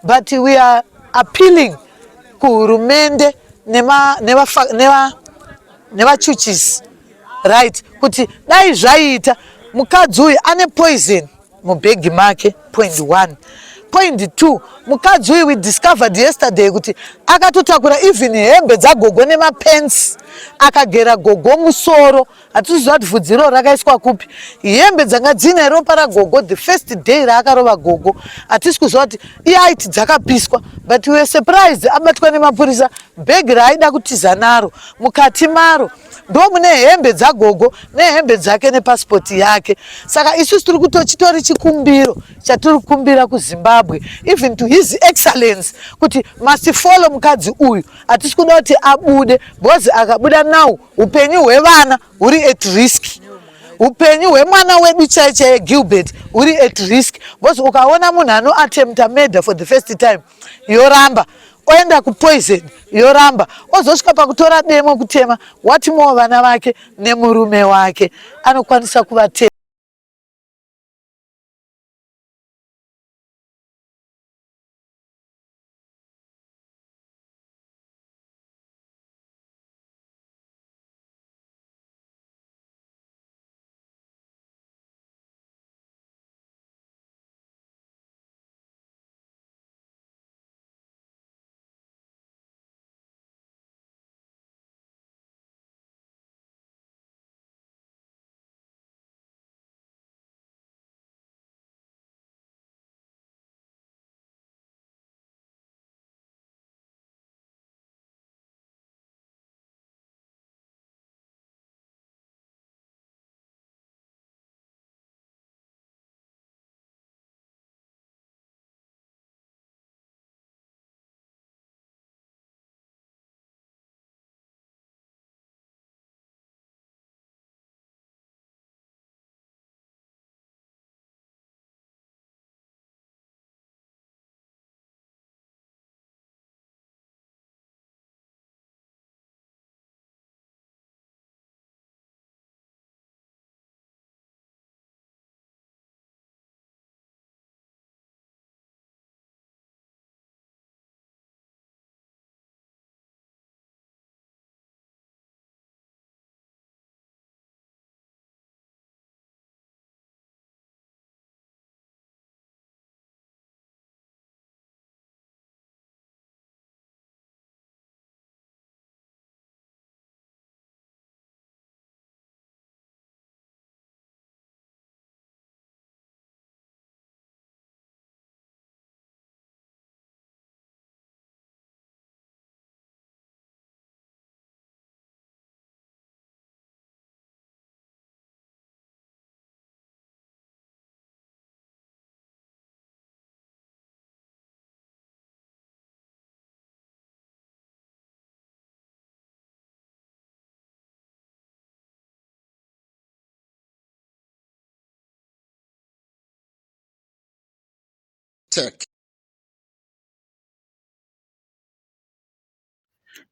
But we are appealing kuhurumende nevachuchisi right kuti dai zvaiita mukadzi uyu ane poison mubhegi make point one point two mukadzi uyu we discovered yesterday kuti akatotakura even hembe dzagogo nemapens akagera gogo musoro Hatiziva kuti vhudzi iroro rakaiswa kupi. Hembe dzanga dziine ropa ragogo the first day raakarova gogo. Hatisi kuziva kuti iye aiti dzakapiswa but we were surprised abatwa nemapurisa bhegi raaida kutiza naro mukati maro ndomune hembe dzagogo nehembe dzake nepasipoti yake. Saka isusu tiri kutochitori chikumbiro chatiri kukumbira kuZimbabwe even to his excellence kuti must follow mukadzi uyu. Hatisi kuda kuti abude because akabuda now Upenyu hwevana huri at risk. Upenyu hwemwana wedu chaiye chaiye Gilbert huri at risk because ukaona munhu anoattempta murder for the first time yoramba oenda kupoison yoramba ozosvika pakutora demo kutema what more vana vake nemurume wake anokwanisa kuvatema. Tech.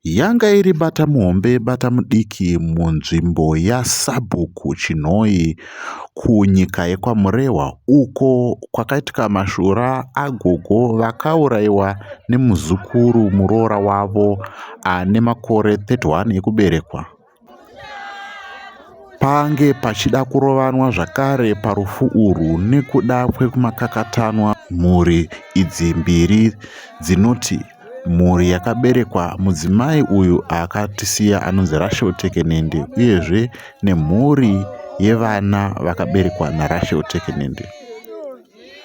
Yanga iri bata muhombe bata mudiki munzvimbo yaSabhuku Chinhoyi kunyika yekwaMurehwa uko kwakaitika mashura agogo vakauraiwa nemuzukuru muroora wavo ane makore 31 ekuberekwa. Pange pachida kurovanwa zvakare parufu urwu nekuda kwemakakatanwa mhuri idzi mbiri dzinoti mhuri yakaberekwa mudzimai uyu akatisiya anonzi Rachel Tekenende uyezve nemhuri yevana vakaberekwa naRachel Tekenende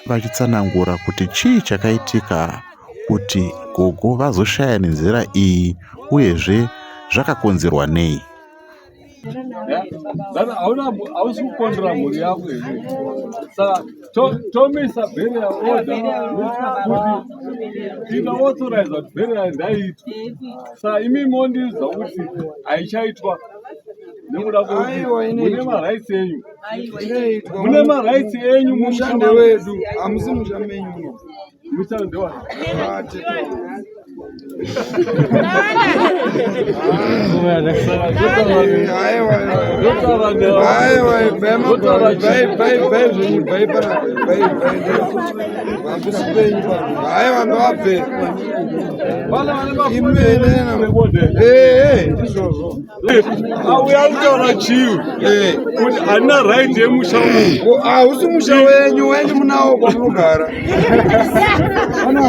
vachitsanangura kuti chii chakaitika kuti gogo vazoshaya nenzira iyi uyezve zvakakonzerwa nei. Hausi kukondera mhuri yako here? Saka tomisa burial order kuti ina authorize kuti burial ndaiitwe. Saka imi mondiudza kuti haichaitwa nekuda kwekuti mune marights enyu. Mune marights enyu mushande wedu hamusi musha menyu muno. Musha ndewa. Auya kutaura chiwi kuti handina right yemusha uyu. Hausi musha wenyu, wenyu munawo kwamunogara. Munhu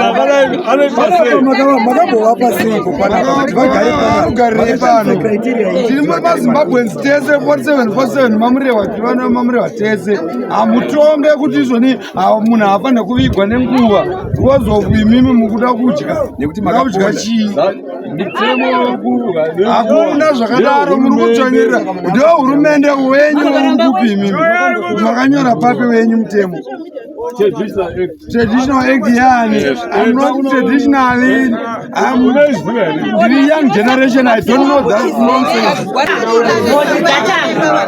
akadai anoita sei? Makambovapa seiko panapa kuti vagare pano? Pano tiri maZimbabweans tese, 47 47 Mamurewa, tiri vana Mamurewa tese. Hamutonge kuti izvoni munhu haafanira kuvigwa nenguva because of imimi mukuda kudya. Nekuti Mukuda kudya chii? Mitemo yokuva Hakuna zvakadaro, muri kutsvanyirira. Ndio hurumende wenyu uri kupi imimi? Makanyora papi wenyu mutemo? Traditional Act. Traditional Act yani? I'm not traditionally, I'm Unoiziva here? Ndiri young generation, I don't know that nonsense.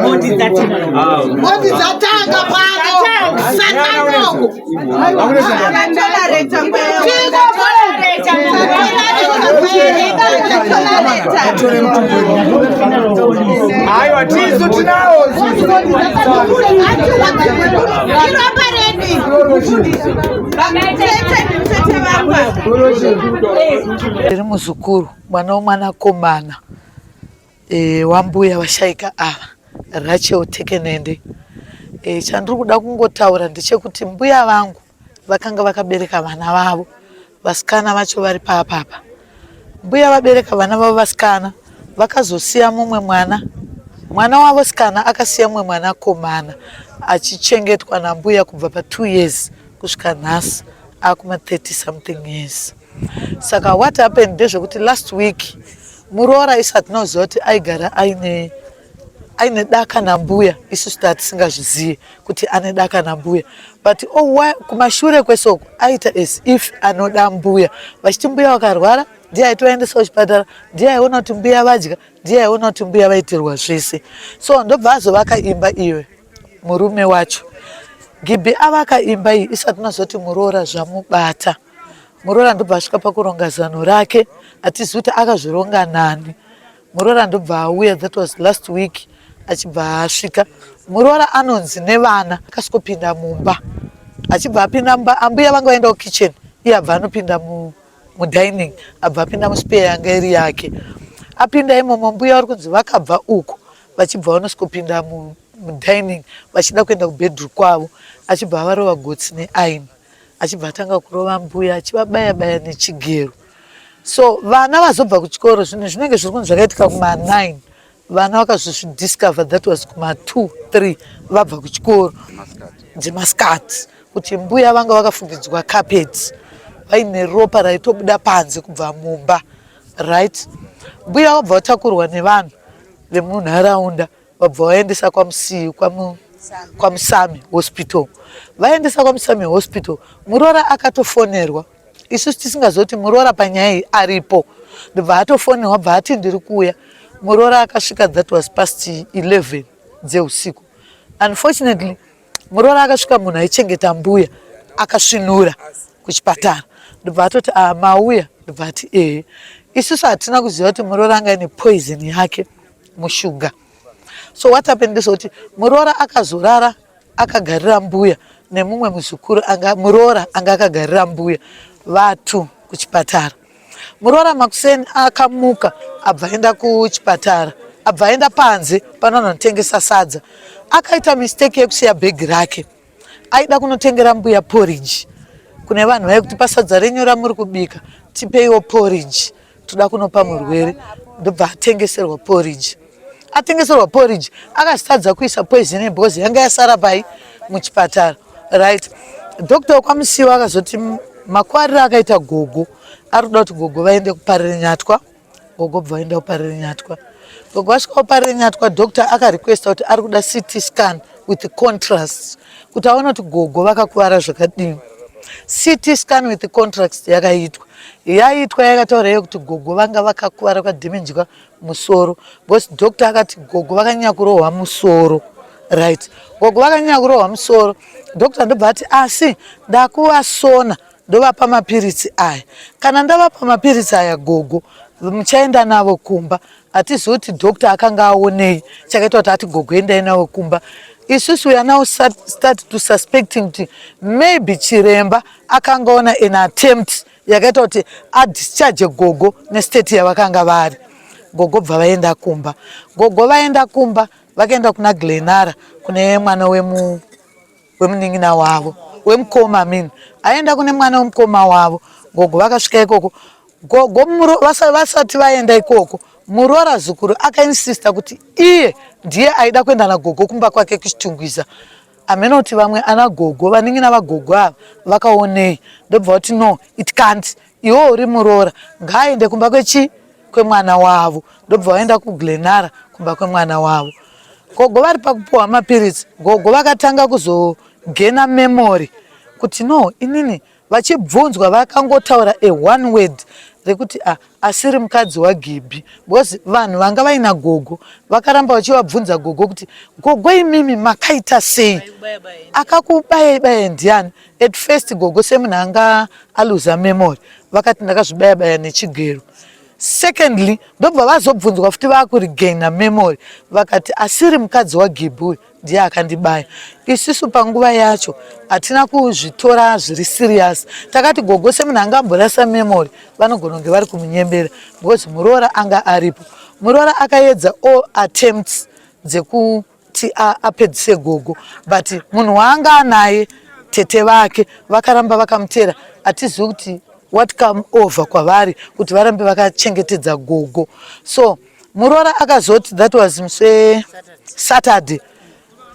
Mhodzi dzatanga. Mhodzi dzatanga pano satanoko. Aiwa, tisu tinawo. Iropa redu. Tete, tete vangu. Ndiri muzukuru, mwana womwanakomana wambuya vashaika ava, Rachel Tekenende. Chandiri kuda kungotaura ndechekuti mbuya vangu vakanga vakabereka vana vavo vasikana vacho vari paapapa. Mbuya vabereka vana vavo vasikana, vakazosiya mumwe mwana, mwana wavo sikana akasiya mumwe mwanakomana achichengetwa nambuya kubva pa2 years kusvika nhasi akuma 30 something years. Saka what happened ndezvekuti last week muroora isu hatina kuziva kuti aigara aine daka nambuya. Isusu tatisingazvizive kuti ane daka nambuya, but oh, kumashure kwesoko aita as if anoda mbuya, vachiti mbuya vakarwara ndiye aitovaendesa kuchipatara, ndiye aiona kuti mbuya vadya, ndiye aiona kuti mbuya vaitirwa zvese. So ndobva azovaka imba iyoyo murume wacho Gibhi. Avaka imba iyi, isati nazoti muroora zvamubata. Muroora ndobva asvika pakuronga zano rake, hatizivi kuti akazvironga nani. Muroora ndobva auya, that was last week. Achibva asvika muroora, anonzi nevana akasvikopinda mumba. Achibva apinda mumba, ambuya vanga vaenda kukitchen, iye abva anopinda mudining, abva apinda muspare yanga iri yake. Apinda imomo, mbuya vari kunzi vakabva uko vachibva vanosvikopinda mudining vachida kuenda kubedroom kwavo, achibva avarova gotsi neaini, achibva atanga kurova mbuya, achivabaya baya nechigero. So vana vazobva kuchikoro, zvinhu zvinenge zviri kunzi zvakaitika kuma9, vana vakazozvidiscover that was kuma2 3 vabva kuchikoro dzemasikati, kuti mbuya vanga vakafukidzwa carpet vaine ropa raitobuda panze kubva mumba. Right, mbuya vabva vatakurwa nevanhu vemunharaunda, vabva vaendesa kwaMusami Hospital. Vaendesa kwaMusami Hospital, muroora akatofonerwa, isusu tisingazoti muroora panyaya iyi aripo. Ndobva atofonerwa, bva ati, "Ndiri kuuya." Muroora akasvika, that was past 11 dzeusiku. Unfortunately, muroora akasvika, munhu aichengeta mbuya akasvinura kuchipatara, ndobva atoti, "A, mauya?" Ndobva ati, "Ehe." Isusu hatina kuziva kuti muroora anga aine poison yake mushuga. So what happened ndezvekuti muroora akazorara akagarira mbuya nemumwe muzukuru anga muroora anga akagarira mbuya vatu kuchipatara. Muroora makuseni akamuka, abva aenda kuchipatara, abva aenda panze panonotengesa sadza. Akaita mistake yekusiya bhegi rake, aida kunotengera mbuya porridge kune vanhu vaye, kuti pasadza renyu ramuri kubika tipeiwo porridge, toda kunopa murwere. Ndobva atengeserwa porridge. Atengeserwa porridge, akazitadza kuisa poison because yanga yasara pai muchipatara. Right, doctor wekwaMusiwa akazoti makwariro akaita gogo, ari kuda kuti gogo vaende kuParirenyatwa. Gogo bva vaenda kuParirenyatwa. Gogo vasvika kuParirenyatwa, doctor akarequesta kuti ari kuda CT scan with contrast kuti aone kuti gogo vakakuvara zvakadini. CT scan with contrast yakaitwa, yaitwa yakataura iyo kuti gogo vanga vakakuvara, vakadhemejwa musoro, because doctor akati gogo vakanyanya kurohwa musoro. Right, gogo vakanyanya kurohwa musoro. Doctor ndobva ati, "Asi ndakuvasona." Ndovapa mapiritsi aya. Kana ndavapa mapiritsi aya gogo, muchaenda navo kumba. Hatizivi kuti doctor akanga aonei chakaita kuti ati gogo endai navo kumba. Isusu we are now start to suspecting kuti maybe chiremba akanga ona an attempt yakaita kuti adischarge gogo nestate yavakanga vari. Gogo bva vaenda kumba. Gogo vaenda kumba vakaenda kuna Glenara kune mwana wemu wemunin'ina wavo wemukoma mean aenda kune mwana wemukoma wavo. Gogo vakasvika ikoko, gogo vasati vaenda ikoko, muroora zukuru akainsista kuti iye ndiye aida kuenda nagogo kumba kwake kuChitungwiza. Hameno kuti vamwe ana gogo, vanin'ina vagogo ava vakaonei, ndobva vati no, it can't, iwe uri muroora, ngaaende kumba kwechi kwemwana wavo. Ndobva vaenda kuGlenara kumba kwemwana wavo. Gogo vari pakupuhwa mapiritsi, gogo vakatanga kuzogena memory kuti no, inini vachibvunzwa vakangotaura a one word rekuti ah, asiri mukadzi waGibhi, because vanhu vanga vaina gogo vakaramba vachivabvunza gogo kuti gogo imimi makaita sei, akakubayai bayai ndiani? At first gogo semunhu anga aluza memory vakati ndakazvibaya baya nechigero. Secondly ndobva vazobvunzwa futi vakuregaina memory vakati asiri mukadzi waGibhi uyu ndiye akandibaya. Isusu panguva yacho hatina kuzvitora zviri serious, takati gogo semunhu anga amborasa memory vanogona kunge vari kumunyembera because muroora anga aripo. Muroora akaedza all attempts dzekuti apedzise gogo, but munhu waanga anaye tete vake vakaramba vakamutera. Hatizivi kuti what come over kwavari kuti varambe vakachengetedza gogo. So muroora akazoti that was musi Saturday,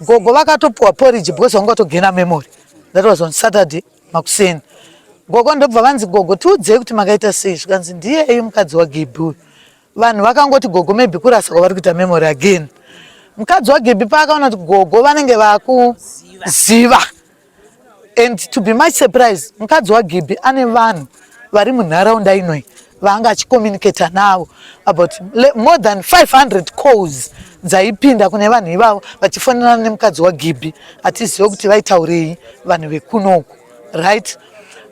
gogo vakatopuwa porridge because vanga vatogena memory. That was on Saturday makuseni. Gogo ndobva vanzi, gogo tiudzei kuti makaita sei. Zvikanzi ndiyeyu mukadzi waGibhi uyu. Vanhu vakangoti gogo maybe kurasa kwavari kuita memory again. Mukadzi waGibhi paakaona kuti gogo vanenge vakuziva, and to be much surprise, mukadzi waGibhi ane vanhu vari munharaunda inoi vaanga achicommunicata navo, about more than 500 calls dzaipinda kune vanhu ivavo vachifonerana nemukadzi waGibhi. Hatizive kuti vaitaurei vanhu vekunoku, right?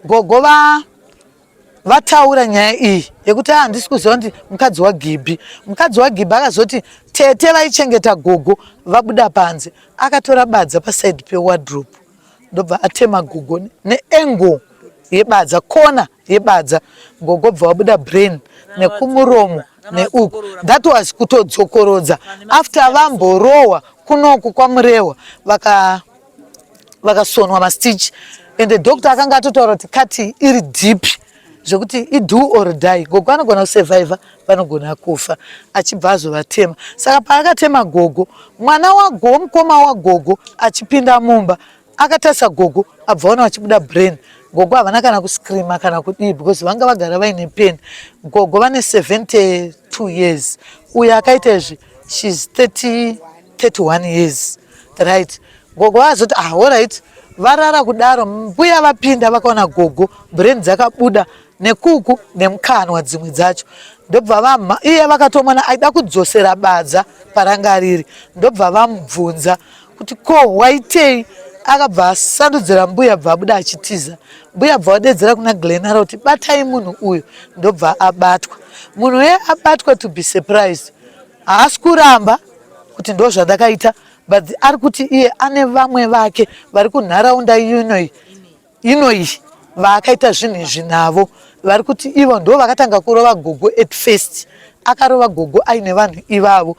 Gogo va vataura nyaya iyi yekuti handisi kuziva kuti mukadzi waGibhi. Mukadzi waGibhi akazoti tete vaichengeta gogo vabuda panze, akatora badza paside pewardrobe, ndobva atema gogo neangle yebadza, kona yebadza. Gogo bva wabuda brain nekumuromo neuku. That was kutodzokorodza after vamborohwa kunoku kwaMurehwa, vakasonwa mastitch, and the doctor akanga atotaura kuti cut iri deep zvekuti ido or die, gogo anogona kusurvivha, vanogona kufa. Achibva azovatema. Saka paakatema gogo, mwana wagogo, mukoma wagogo achipinda mumba akatarisa gogo, abva ona vachibuda brain. Gogo havana kana kuscreama kana kudii because vanga vagara vaine pain. Gogo vane 72 years, uyo akaita izvi she's 30, 31 years, right? Gogo vazoti ah, alright, varara kudaro, mbuya vapinda vakaona gogo brain dzakabuda nekuku nemukanwa dzimwe dzacho. Ndobva vamha iye vakatomona aida kudzosera badza paranga riri, ndobva vamubvunza kuti ko waitei? Akabva asandudzira mbuya, bva abuda achitiza. Mbuya bva vadedzera kuna Glenara kuti batai munhu uyu, ndobva abatwa munhu uye. Abatwa, to be surprised, haasi kuramba kuti ndo zvandakaita, but ari kuti iye ane vamwe vake vari kunharaunda inoi inoyi vaakaita zvinhu izvi navo. Vari kuti ivo ndo vakatanga kurova gogo at first. Akarova gogo aine vanhu ivavo,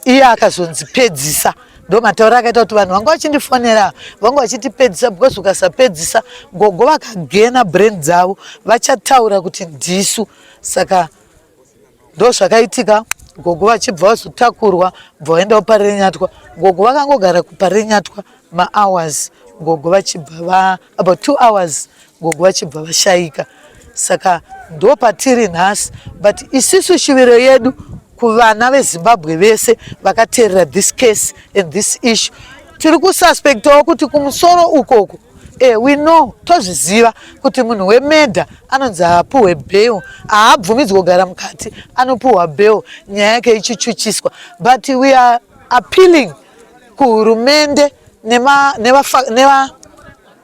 iye akazonzi pedzisa. Ndo matauro akaita kuti vanhu vanga vachindifonera, vanga vachitipedzisa because ukasapedzisa gogo vakagena brain dzavo vachataura kuti ndisu. Saka ndo zvakaitika. Gogo vachibva vazotakurwa, bva vaenda kuParirenyatwa. Gogo vakangogara kuParirenyatwa mahours, gogo vachibva va about 2 hours, gogo vachibva vashayika. Saka ndo patiri nhasi, but isisu shuviro yedu kuvana veZimbabwe vese vakateerera this case and this issue, tiri kususpectawo kuti kumusoro ukoko, we know, tozviziva kuti munhu wemurder anonzi haapuhwe bail, haabvumidzwi kugara mukati, anopuhwa bail nyaya yake ichichuchiswa. But we are appealing kuhurumende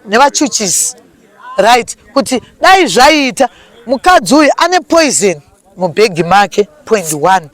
nevachuchisi, Right, kuti dai zvaiita, mukadzi uyu ane poison mubhegi make, point one.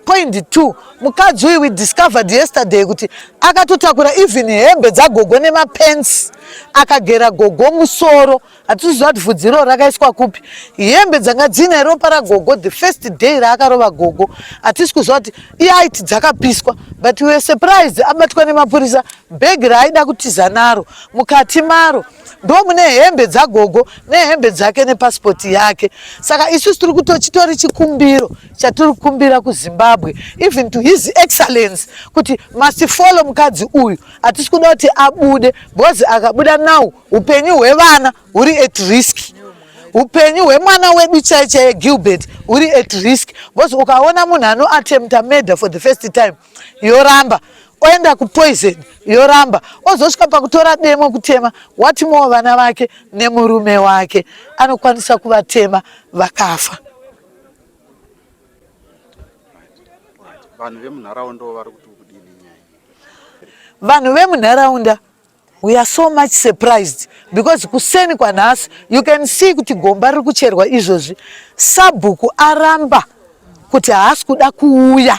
Point two, mukadzi uyu, we discovered yesterday kuti akatotakura even hembe dzagogo nemapensi, akagera gogo musoro. Hatisiziva kuti vhudzi iroro rakaiswa kupi. Hembe dzanga dziine ropa ragogo the first day raakarova gogo, hatisi kuziva kuti iye aiti dzakapiswa, but we were surprised abatwa nemapurisa, bhegi raaida kutiza naro, mukati maro ndo mune hembe dzagogo nehembe dzake nepasipoti yake. Saka isusu tiri kutochitori chikumbiro chatiri kukumbira kuZimbabwe, even to His Excellence, kuti must follow mukadzi uyu. Hatisi kuda kuti abude, because akabuda now, upenyu hwevana huri at risk, upenyu hwemwana wedu chai chaiye Gilbert huri at risk, because ukaona munhu anoattempta murder for the first time, yoramba, oenda kupoison, yoramba, ozosvika pakutora demo kutema, what more vana vake nemurume wake? Anokwanisa kuvatema vakafa. Vanhu vemunharaunda vari kuti kudini nyaya iyi? Vanhu vemunharaunda, we are so much surprised, because kuseni kwanhasi you can see kuti gomba riri kucherwa izvozvi. Sabhuku aramba kuti haasi kuda kuuya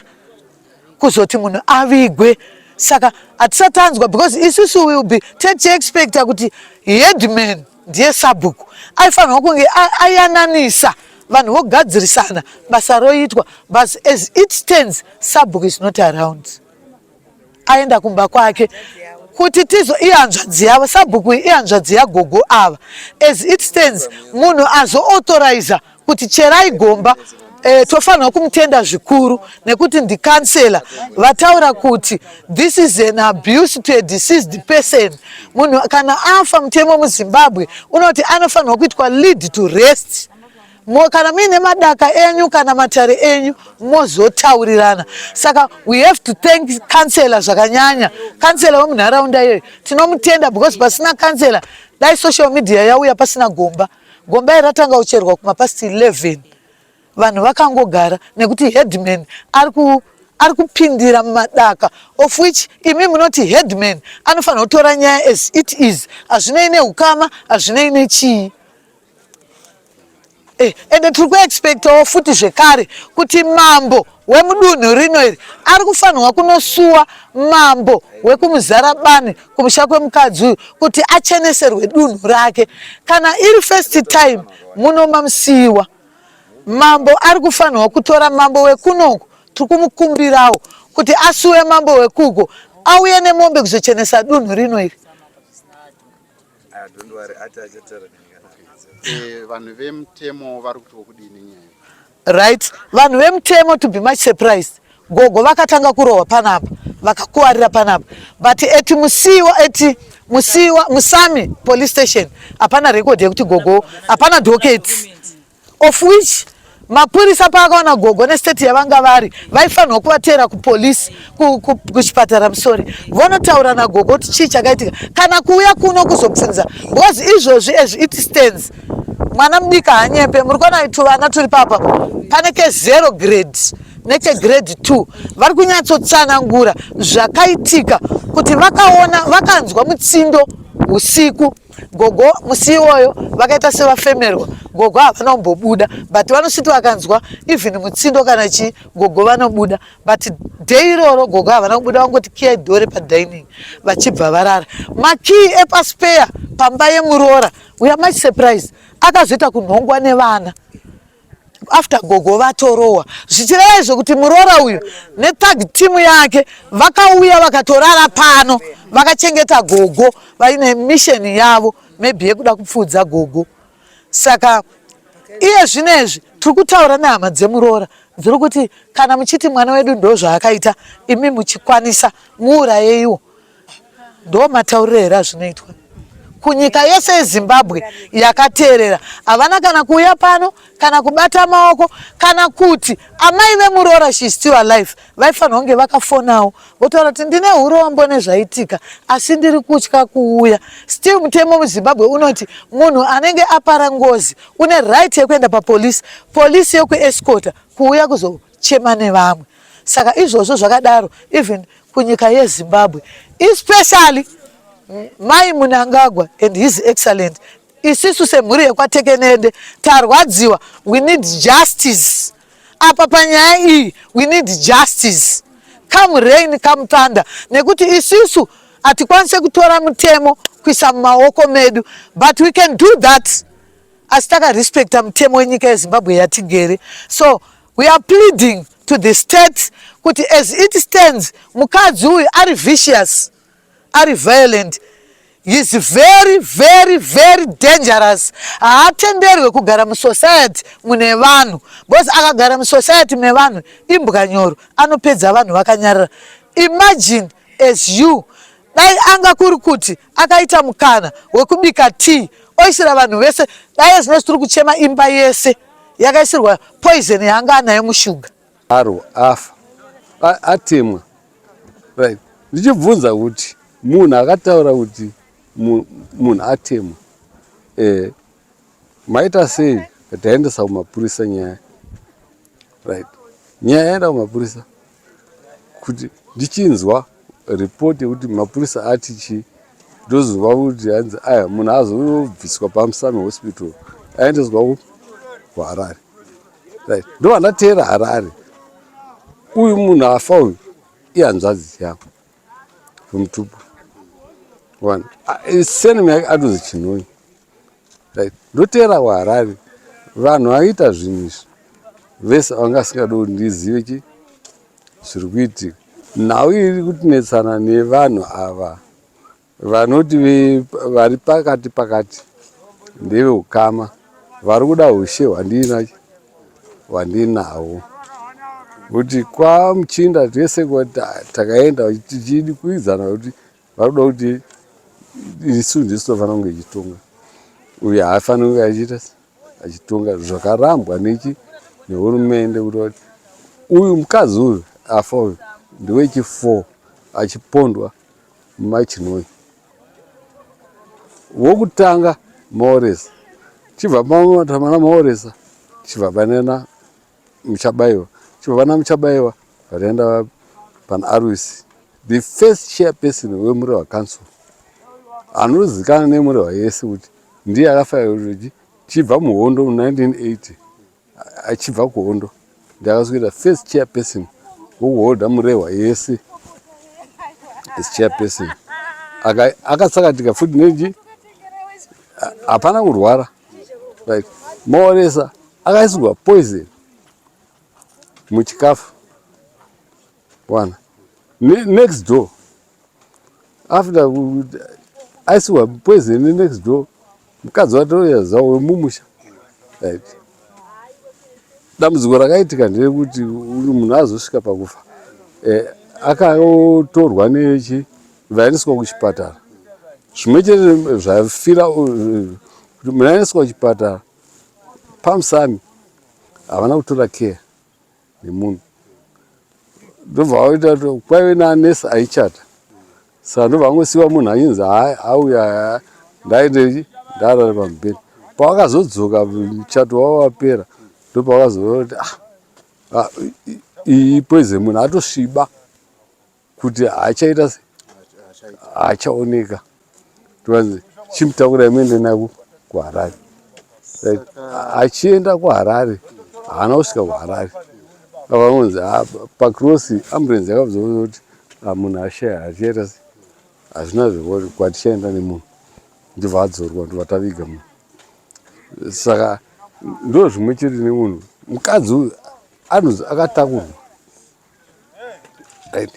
kuzoti munhu avigwe. Saka hatisati tanzwa, because isusu will be tichiexpecta kuti headman ndiye sabhuku, aifanirwa kunge ayananisa vanhu, vogadzirisana, basa roitwa. But as it stands, sabhuku is not around, aenda kumba kwake kuti tizo ihanzvadzi yavo. Sabhuku iyi ihanzvadzi yagogo ava. As it stands, munhu azoauthoriza kuti cherai gomba, tofanirwa kumutenda zvikuru nekuti ndikansela vataura kuti this is an abuse to a deceased person. Munhu kana afa, mutemo muZimbabwe unoti anofanirwa kuitwa laid to rest. Kana muine madaka enyu kana matare enyu, mozotaurirana. Saka we have to thank kansela zvakanyanya, kansela wemunharaunda iyoyo tinomutenda, because pasina kansela dai social media yauya pasina gomba. Gomba iri ratanga kucherwa kumapast 11, vanhu vakangogara nekuti headman ari kupindira mumadaka, of which imi munoti headman anofanira kutora nyaya as it is, hazvinei neukama, hazvinei nechii. Ende tiri kuexpectawo futi zvekare kuti mambo wemudunhu rino iri ari kufanirwa kunosuwa mambo wekuMuzarabani, kumusha kwemukadzi uyu, kuti acheneserwe dunhu rake. Kana iri first time muno mamusiyiwa, mambo ari kufanirwa kutora mambo wekunoku. Tiri kumukumbirawo kuti asuwe mambo wekuko, auye nemombe kuzochenesa dunhu rino iri. Vanhu vemutemo vari kuti vokudini nyaya? Right, vanhu vemutemo, to be much surprised, gogo vakatanga kurohwa panapa, vakakuwarira panapa, but eti Musiwa, eti Musiwa Musami police station hapana record yekuti gogo, hapana docket, of which mapurisa paakaona gogo nestate yavanga vari, vaifanirwa kuvateera kupolisi, kuchipatara, musori, vonotaura nagogo kuti chii chakaitika, kana kuuya kuno kuzobvunza, because izvozvi as it stands, mwana mudiki hanyepe. Muri kuona tuvana turi papa, pane ke0 grade nekegrade 2, vari kunyatsotsanangura zvakaitika, kuti vakaona, vakanzwa mutsindo usiku. Gogo musi iwoyo vakaita sevafemerwa, gogo havana kumbobuda, but vanositi vakanzwa even mutsindo kana chii, gogo vanobuda. But day iroro gogo havana kubuda, vangoti kiyai door padining, vachibva varara. Makii epaspare pamba yemuroora, we are much surprised, akazoita kunhongwa nevana after gogo vatorohwa, zvichireva izvo kuti muroora uyu nethug team yake vakauya vakatorara pano, vakachengeta gogo vaine mission yavo, maybe yekuda kupfuudza gogo. Saka iye zvinezvi tiri kutaura nehama dzemuroora, dziri kuti kana muchiti mwana wedu ndo zvaakaita, imi muchikwanisa, muurayeiwo. Ndo matauriro here azvinoitwa kunyika yese yeZimbabwe yakateerera? Havana kana kuuya pano, kana kubata maoko, kana kuti amai vemuroora, she still alive, vaifanira kunge vakafonawo votaura kuti ndine urombo nezvaitika, asi ndiri kutya kuuya. Still mutemo muZimbabwe unoti munhu anenge apara ngozi une right yekuenda papolisi, polisi yokuescota kuuya kuzochema nevamwe. Saka izvozvo zvakadaro, even kunyika yeZimbabwe, especially mai Munangagwa and His Excellent. Isisu semhuri yekwaTekenende tarwadziwa, we need justice apa panyaya iyi, we need justice come rain come thunder, nekuti isisu hatikwanise kutora mutemo kuisa mumaoko medu, but we can do that asi takarespecta mutemo wenyika yeZimbabwe yatigere. So we are pleading to the state kuti as it stands, mukadzi uyu ari vicious, ari violent, is very very very dangerous. Haatenderwe kugara musociety mune vanhu, because akagara musociety mevanhu imbwa nyoro, anopedza vanhu vakanyarara. Imagine as you, dai anga kuri kuti akaita mukana wekubika tea oisira vanhu vese, dai zvinozvi tiri kuchema imba yese yakaisirwa poison yaanga anayo mushuga. Aro afa atemwa, right? Ndichibvunza kuti munhu akataura kuti munhu atemwa, maita sei? Taendesa kumapurisa nyaya, right? Nyaya yaenda kumapurisa kuti ndichinzwa ripoti yekuti mapurisa ati chi, ndozova kuti hanzi aya munhu azobviswa paMusami Hospital aendeswa kuHarare, right? Ndobva ndateera Harare. Uyu munhu afa uyu ihanzvadzi yangu wemutupo one, surname yake atonzi Chinoi, right? Ndoteera kuHarare. Vanhu vaita zvinhu izvi vese vanga asingadi kuti ndizive chi zviri kuitika. Nhau iri kutinetsana nevanhu ava vanoti vari pakati pakati ndeveukama, vari kuda ushe hwandinahwo, kuti kwamuchinda tese takaenda tichidi kuidzana kuti vari kuda kuti isu ndisu tofanira kunge ichitonga, uye haafaniri kunge achiita achitonga. Zvakarambwa nechi nehurumende kuti uyu mukadzi uyu afa uyu ndewechi4 achipondwa mumaChinoi. Wokutanga Maoresa, chibva pana Maoresa chibva panena Muchabaiwa, chibva pana Muchabaiwa vataenda pana Arusi, the first chairperson weMurewa Council anozikanwa neMurewa yese kuti ndiye akafa chibva muhondo mu1980. Achibva kuhondo ndakaswera first chairperson wokuholda Murehwa yese as chairperson. Akatsakatika futi nechi, hapana kurwara, right? Maoresa akaisirwa poison muchikafu wana next door. After aisirwa poison next door, mukadzi watouya zvawo wemumusha, right? Dambudziko rakaitika nderekuti munhu azosvika pakufa, akatorwa nechi vaendeswa kuchipatara. Zvimwe chete zvafira kuti munhu aendeswa kuchipatara paMusami, havana kutora care nemunhu. Ndobva vaita kwaive nanesi aichata, saka ndobva angosiwa munhu achinzi auya ndaendechi ndarare pamubhedha. Pavakazodzoka muchato wavo wapera, ndopavakazoona kuti ah, iyi poison, munhu atosviba kuti haachaita se haachaoneka. Toanzi chimutakurai muende naye kuHarare. Achienda kuHarare haana kusvika kuHarare, avanonzi pacross ambulance yakabvunza kuti munhu ashaya, achiita se hazvina zvekuti kwatichaenda nemunhu. Ndibva adzorwa, ndobva taviga munhu. Saka ndo zvimwe chete nemunhu mukadzi uyu anonzi akatakurwa, right?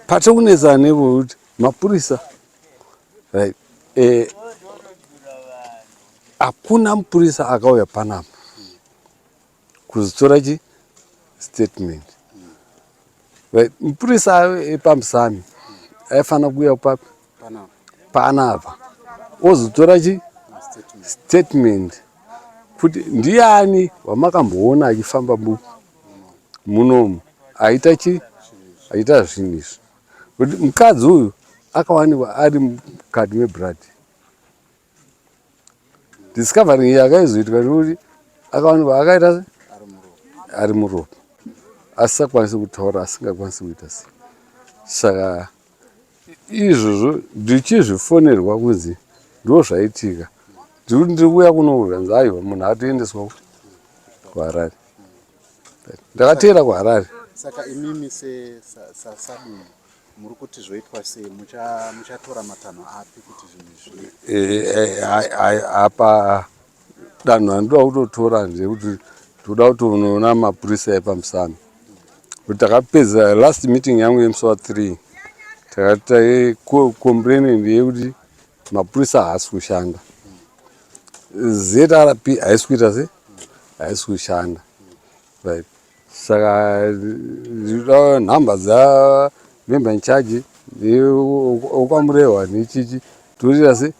Patiri kunetsana nevo kuti mapurisa, right? Hakuna mupurisa akauya panapa kuzotora chi statement, right? Mupurisa epaMusami aifanira kuuya papi panapa ozotora chi statement kuti ndiani wamakamboona achifamba munomu aita chi aita zvinhu izvi, kuti mukadzi uyu akawanikwa ari mukati meblood. Discovery iyi yakaizoitwa nekuti akawanikwa akaita ari muropa, asisakwanisi kutaura, asingakwanisi kuita sei. Saka izvozvo ndichizvifonerwa kunzi ndo zvaitika. Ndiri kuti ndiri kuuya kuno zvanzi aiwa munhu atoendeswa kuHarare. Ndakateera kuHarare. Saka imimi sasadunhu muri kuti zvoitwa sei? Muchatora matanho api kuti zvinhu izvi? Eh, eh, apa danho randinoda kutotora ndekuti toda kutonoona mapurisa epamusana kuti takapedza last meeting yangu yemusi wa 3 takati complain ndeyekuti mapurisa haasi kushanda zrp haisi kuita se haisi kushanda right saka nhamba dza member in charge neokwamurehwa nechichi toita se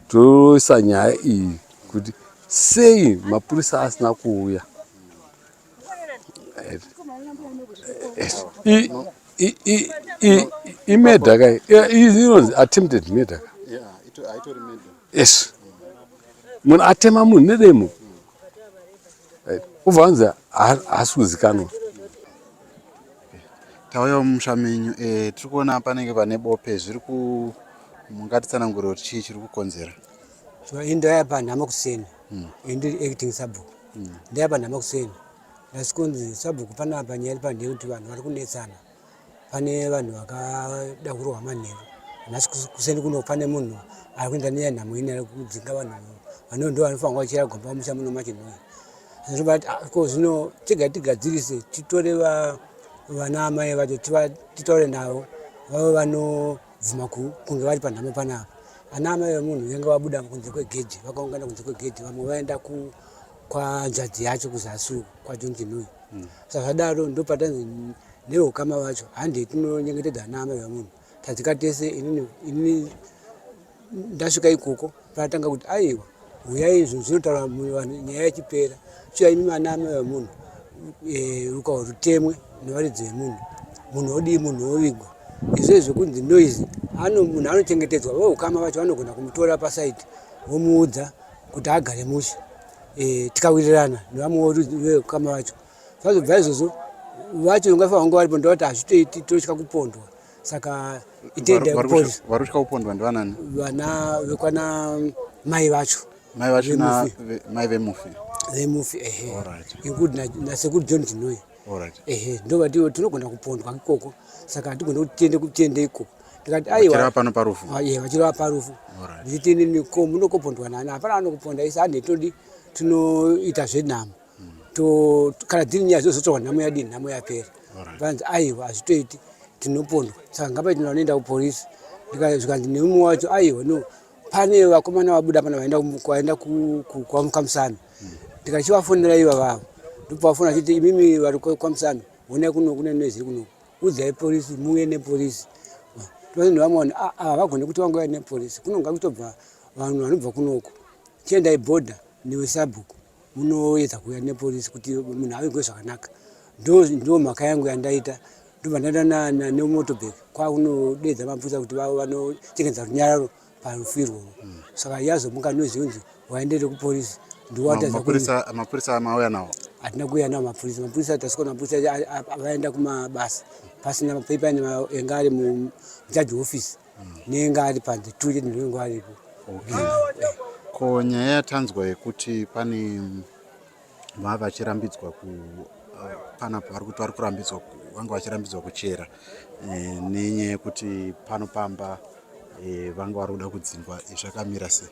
toisa nyaya iyi kuti sei mapurisa asina kuuya imedha ka inonzi attempted murder ka yes munhu atema munhu nedemo ubva wanzi haasi kuzikanwa tauya mumusha menyu eh, tiri kuona panenge pane bope zviri ku mungatitsanangurira kuti chii chiri kukonzera Ndaya panhamo kuseni hmm. Ndiri acting sabhuku hmm. Ndaya panhamo kuseni ndasikonzi sabhuku panapa nyaya iri pandeyekuti vanhu vari kunetsana pane vanhu vakada kurohwa manheru nhasi kuseni kuno pane munhu ari kuenda neya nhamo ine ari kudzinga vanhu vano ndo vanofanirwa kuchera gomba musha muno machinhoyi zvinobati ah, ko zvino tega tigadzirise titore vana amai vacho titaure navo vave vano bvuma kunge vari panhamo panapa ana amai vemunhu venge vabuda kunze kwegeji vakaungana kunze kwegeji vamwe vaenda kwanzvadzi yacho kuzasi uku kwajonchinui mm. sa zvadaro ndopatanzi neukama vacho handei tinonyengetedza ana amai vemunhu tadzika tese inini ndasvika ikoko patanga kuti aiwa huyai zvinhu zvinotaura vanhu nyaya yachipera chiya imi vana amai vemunhu eh, rukawo rutemwe nevaridzi vemunhu munhu odii munhu ovigwa izvo zvekunzi noise ano munhu anochengetedzwa veukama vacho vanogona kumutora pasaidi vomuudza kuti agare mushe e, tikawirirana nevamwe veukama vacho zvazobva izvozvo vacho ungafanira kunge varipo ndovati hazvitoiti totya kupondwa saka itoenda kupolisi vari kutya kupondwa ndivanani vana vekwana mai vacho mai vacho na mai vemufi vemufi ehe include nasekuru john chinoi ehe ndovati tinogona kupondwa ikoko saka hatigone kuti tiende tiende ikoko tikati aiwa pano parufu ah, ye vachireva parufu ndichiti nini ko munokopondwa nani hapana anokuponda isi hande todi tinoita zvenhamo to kana dziri nyaya dzozotorwa nhamo yadini nhamo yapera vanzi aiwa hazvitoiti tinopondwa saka ngapaiti vanoenda kupolisi zvikanzi neumwe wacho aiwa no pane vakomana vabuda pana vaenda vaenda kwamusami ndikachivafonera iva vavo ndopavafona chiti imimi vari kwamusami honai kuno kune noise iri kuno udzai polisi muuye nepolisi vanhu vamwe vanhu ah, ah, havagone kuti vangouya nepolisi kunonga kutobva vanhu vanobva kunoko chiendai bhodha newe sabhuku munoedza kuuya nepolisi kuti munhu avigwe zvakanaka ndo mhaka yangu yandaita ndobva ndaenda nemotobek kwakunodeedza mapurisa kuti vanochengetedza runyararo parufu irworwo hmm. saka yazomuka noise yonzi waendere kupolisi ndiwatazamapurisa mauya nawo hatina kuuya nawo mapurisa mapurisa tasvika mapurisa vaenda kumabasa pasina mapepa enga ari mujaji office hmm. neenga ari panze tu chete ndoenga aripo ko nyaya yatanzwa yekuti pane vava vachirambidzwa ku eh, panapa vari kuti vari kurambidzwa vanga vachirambidzwa kuchera eh, nenyaya yekuti pano pamba eh, vanga vari kuda kudzingwa zvakamira sei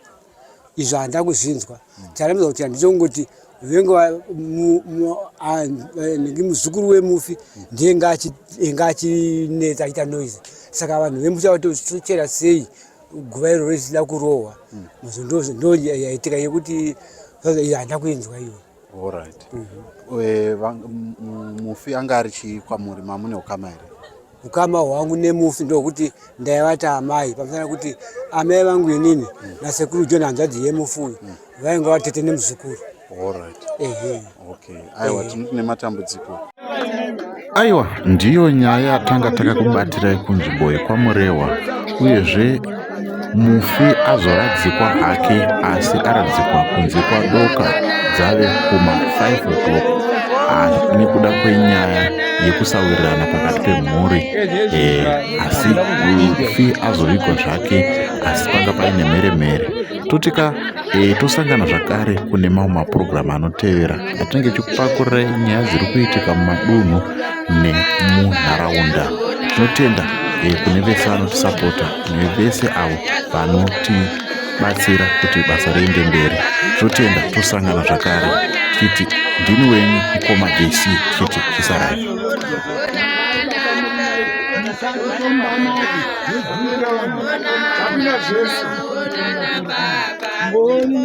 izvo handina kuzvinzwa charambidzwa kuchera ndechekungoti venge muzukuru wemufi ndiye enga achinetsa achiita noise saka vanhu vemusha vatochera sei guva iro risina kurohwa ndo yaitika yekuti handina kuinzwa iyo Alright. Mm -hmm. E, mufi anga ari chii kwamuri mamune ukama here? Ukama hwangu nemufi ndokuti ndaivata amai pamusana kuti amai vangu inini mm. nasekuru John hanzvadzi yemufi uyu mm. vainge vatete nemuzukuru. Alright. Ehe. Okay. Aiwa tinoti nematambudziko. Aiwa ndiyo nyaya yatanga takakubatirai kunzvimbo yekwaMurehwa uyezve Mufi azoradzikwa hake asi aradzikwa kunze kwadoka dzave kuma 5 o'clock nekuda kwenyaya yekusawirirana pakati pemhuri e, asi mufi azovigwa zvake asi panga paine mheremhere. Totika e, tosangana zvakare kune mamwe mapurogiramu anotevera atinenge tichikupakurirai nyaya dziri kuitika mumadunhu nemunharaunda. Tinotenda e, kune vese vanotisapota nevese avo vanotibatsira kuti basa riende mberi. Tinotenda, tosangana zvakare tichiti ndini wenyu mukoma JC tichiti chisarai. Ngoni.